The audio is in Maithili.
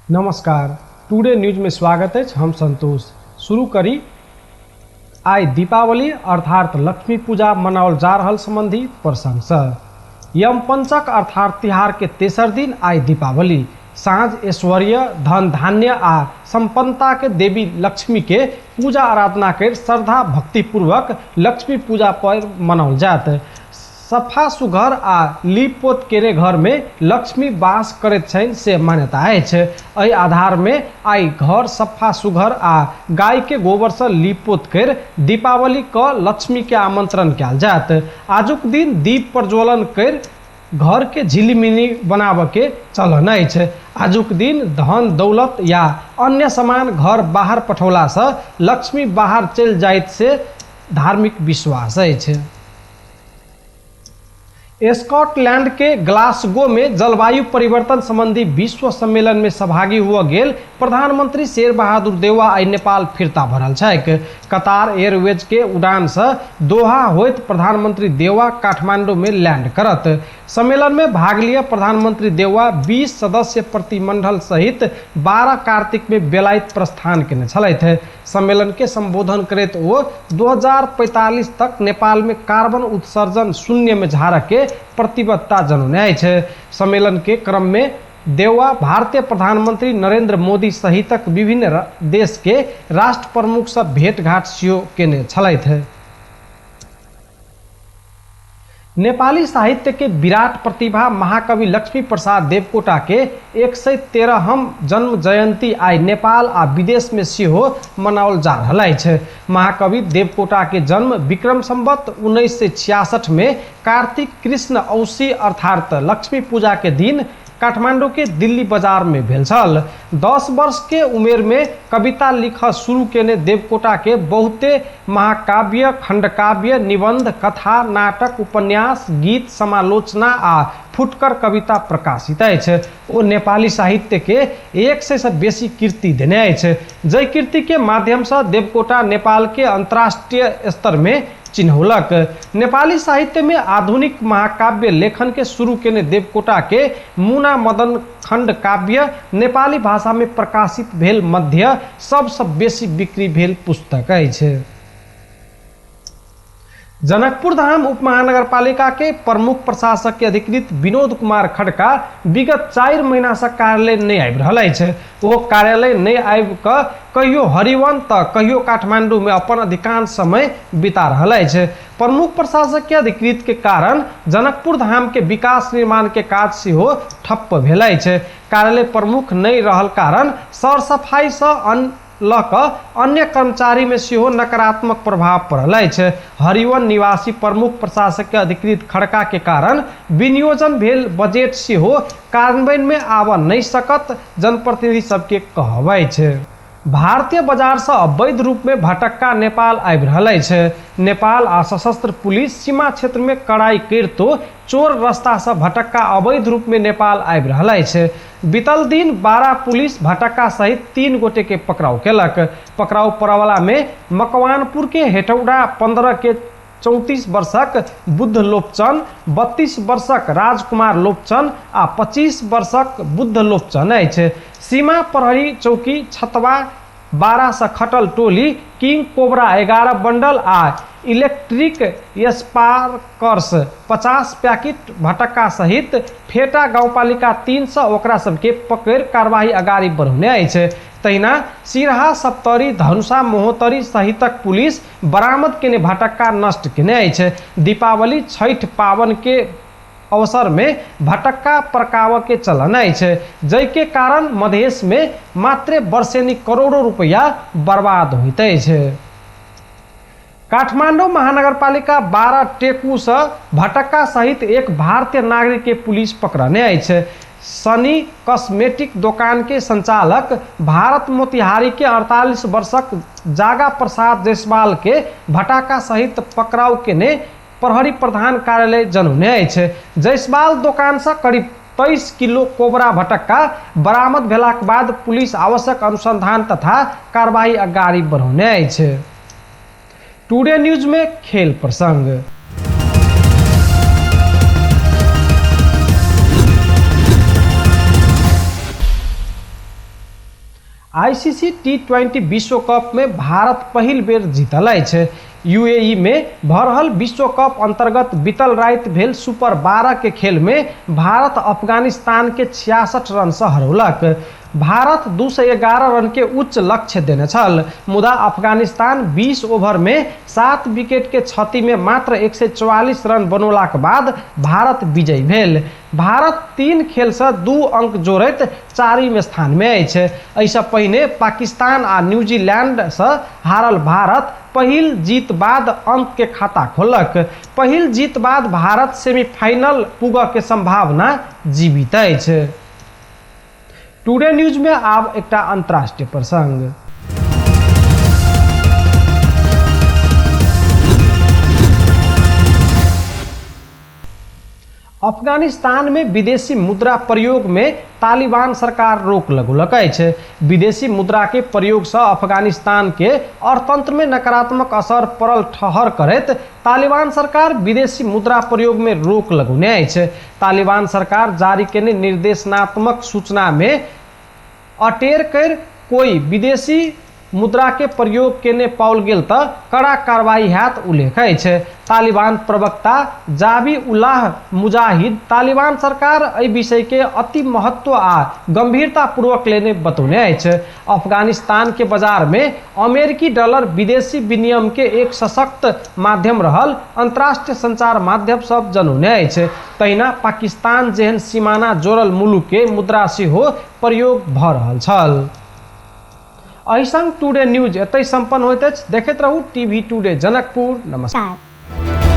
नमस्कार, टुडे न्यूज में स्वागत अछि। हम संतोष। शुरू करी आइ दीपावली अर्थात लक्ष्मी पूजा मनाओल जा रहल संबंधी प्रसंग सँ। यमपंचक अर्थात तिहार के तेसर दिन आइ दीपावली साँझ ऐश्वर्य, धन धान्य आ संपन्नता के देवी लक्ष्मी के पूजा आराधना कर श्रद्धा भक्तिपूर्वक लक्ष्मी पूजा पर्व मनाओल जायत। सफा सुघर आ लीप-पोत केने घर में लक्ष्मी वास करैत छनि से मान्यता अछि। एहि आधार में आइ घर सफा सुघर आ गाय के गोबर सँ लीप-पोत करि दीपावली क लक्ष्मी के आमंत्रण कयल जायत। आजुक दिन दीप प्रज्वलन करि घर के झिलिमिली बनाबऽ के चलन अछि। आजुक दिन धन दौलत या अन्य सामान घर बाहर पठौला सँ लक्ष्मी बाहर चलि जाइत से धार्मिक विश्वास अछि। स्कॉटलैंड के ग्लासगो में जलवायु परिवर्तन संबंधी विश्व सम्मेलन में सहभागी हुआ गेल प्रधानमंत्री शेर बहादुर देउवा आइ नेपाल फिर्ता भरल छैक। कतार एयरवेज के उड़ान से दोहा होइत प्रधानमंत्री देउवा काठमांडू में लैंड करत। सम्मेलन में भाग लिय प्रधानमंत्री देउवा 20 सदस्य प्रतिमंडल सहित 12 कार्तिक में बेलायत प्रस्थान केने छलथि। सम्मेलन के संबोधन करैत ओ 2045 तक नेपाल में कार्बन उत्सर्जन शून्य में झाड़ऽ के प्रतिबद्धता जनौने अछि। सम्मेलन के क्रम में देउवा भारतीय प्रधानमंत्री नरेंद्र मोदी सहितक विभिन्न देश के राष्ट्र प्रमुख सँ भेंटघाट सेहो केने छलथि। नेपाली साहित्य के विराट प्रतिभा महाकवि लक्ष्मी प्रसाद देवकोटा के 113हम जन्म जयंती आइ नेपाल आ विदेश में सेहो मनाओल जा रहल अछि। महाकवि देवकोटा के जन्म विक्रम संवत 1966 में कार्तिक कृष्ण औसी अर्थात लक्ष्मी पूजा के दिन काठमांडू के दिल्ली बाजार में भेल छल। 10 वर्ष के उमेर में कविता लिख शुरू केने देवकोटा के बहुते महाकाव्य, खंडकाव्य, निबंध, कथा, नाटक, उपन्यास, गीत, समालोचना आ फुटकर कविता प्रकाशित अछि। ओ नेपाली साहित्य के 100 से बेसी कृति देने अछि। जाहि कृति के माध्यम से देवकोटा नेपाल के अंतर्राष्ट्रीय स्तर में चिन्हौलक। नेपाली साहित्य में आधुनिक महाकाव्य लेखन के शुरू केने देवकोटा के मुना मदन खंड काव्य नेपाली भाषा में प्रकाशित भेल मध्य सबसँ बेसी बिक्री भेल पुस्तक अछि। जनकपुर धाम उप महानगरपालिका के प्रमुख प्रशासक के अधिकृत विनोद कुमार खड़का विगत 4 महीना से कार्यालय नहीं आबि रहल अछि। ओ कार्यालय नहीं आबि कऽ कहियो हरिवन तऽ कहियो काठमांडू में अपन अधिकांश समय बिता रहल अछि। प्रमुख प्रशासक के अधिकृत के कारण जनकपुर धाम के विकास निर्माण के काज सेहो ठप्प भेल अछि। कार्यालय प्रमुख नहीं रहल कारण सर सफाई सँ लऽ कऽ अन्य कर्मचारी में सेहो नकारात्मक प्रभाव पड़ल अछि। हरिवन निवासी प्रमुख प्रशासक के अधिकृत खड़का के कारण विनियोजन भेल बजट सेहो कार्यान्वयन में आबऽ नहीं सकत जनप्रतिनिधि सबके कहब अछि। भारतीय बाजार सँ अवैध रूप में भटक्का नेपाल आबि रहल अछि। नेपाल आ सशस्त्र पुलिस सीमा क्षेत्र में कड़ाई करितो चोर रास्ता सँ भटक्का अवैध रूप में नेपाल आबि रहल अछि। बीतल दिन 12 पुलिस भटक्का सहित 3 गोटे के पकड़ाव केलक। पकड़ाव पड़वला में मकवानपुर के हेटौडा 15 के 34 वर्षक बुद्ध लोपचन, 32 वर्षक राजकुमार लोपचन आ 25 वर्षक बुद्ध लोपचन अछि। सीमा प्रहरी चौकी छतवा 12 सँ खटल टोली किंग कोबरा 11 बंडल आ इलेक्ट्रिक स्पार्कर्स 50 पैकेट भटक्का सहित फेटा गाउँपालिका 3 सँ ओकरा सबके पकड़ि कारवाही अगाडि बढ़ौने अछि। तहिना सिरहा, सप्तरी, धनुषा, महोत्तरी सहितक पुलिस बरामद केने भटक्का नष्ट केने अछि। दीपावली छठि पावन के अवसर में भटक्का पड़काव के चलन अछि, जाहि के कारण मधेश में मात्रे वर्षेनी करोड़ों रुपया बर्बाद होइत अछि। काठमांडू महानगरपालिका 12 टेकू से भटक्का सहित एक भारतीय नागरिक के पुलिस पकड़ने अछि। सनी कॉस्मेटिक दोकान के संचालक भारत मोतिहारी के 48 वर्षक जागा प्रसाद जायसवाल के भटक्का सहित पकड़ाव केने प्रहरी प्रधान कार्यालय जनौने अछि। जायसवाल दोकान से करीब 23 किलो कोबरा भटक्का बरामद भेलाक बाद पुलिस आवश्यक अनुसंधान तथा कार्रवाई अगाडि बढ़ौने अछि। टुडे न्यूज में खेल प्रसंग। आईसीसी टी20 विश्व कप में भारत पहिल बेर जीतल अछि। यूएई में भऽ रहल विश्व कप अंतर्गत बीतल राति भेल सुपर 12 के खेल में भारत अफगानिस्तान के 66 रन से हरौलक। भारत 211 रन के उच्च लक्ष्य देने छल, मुदा अफगानिस्तान 20 ओवर में 7 विकेट के क्षति में मात्र 144 रन बनौलाक बाद भारत विजयी भेल। भारत 3 खेल से 2 अंक जोड़ैत 4 स्थान में अछि। एहिसँ पहिने पाकिस्तान आ न्यूजीलैंड से हारल भारत पहिल जीत बाद अंक के खाता खोललक। पहिल जीत बाद भारत सेमीफाइनल पुगऽ के संभावना जीवित अछि। टुडे न्यूज में आब एकटा अंतर्राष्ट्रीय प्रसंग। अफगानिस्तान में विदेशी मुद्रा प्रयोग में तालिबान सरकार रोक लगौलक अछि। विदेशी मुद्रा के प्रयोग से अफगानिस्तान के अर्थतंत्र में नकारात्मक असर पड़ल ठहर करैत तालिबान सरकार विदेशी मुद्रा प्रयोग में रोक लगौने अछि। तालिबान सरकार जारी केने निर्देशनात्मक सूचना में अटेर कर कोई विदेशी मुद्रा के प्रयोग केने पाओल गेल त कड़ा कार्रवाई हैत उल्लेख अछि। तालिबान प्रवक्ता जाबी उल्लाह मुजाहिद तालिबान सरकार एहि विषय के अति महत्व आ गंभीरतापूर्वक लेने बतौने अछि। अफगानिस्तान के बाजार में अमेरिकी डॉलर विदेशी विनिमय के एक सशक्त माध्यम रहल अंतर्राष्ट्रीय संचार माध्यम सब जनौने अछि। तहिना पाकिस्तान जेहन सीमाना जोड़ल मुलुक के मुद्रा सेहो प्रयोग भऽ रहल छल। एहि संग टुडे न्यूज एतहि संपन्न होइत अछि। देखैत रहू टीवी टुडे जनकपुर। नमस्कार।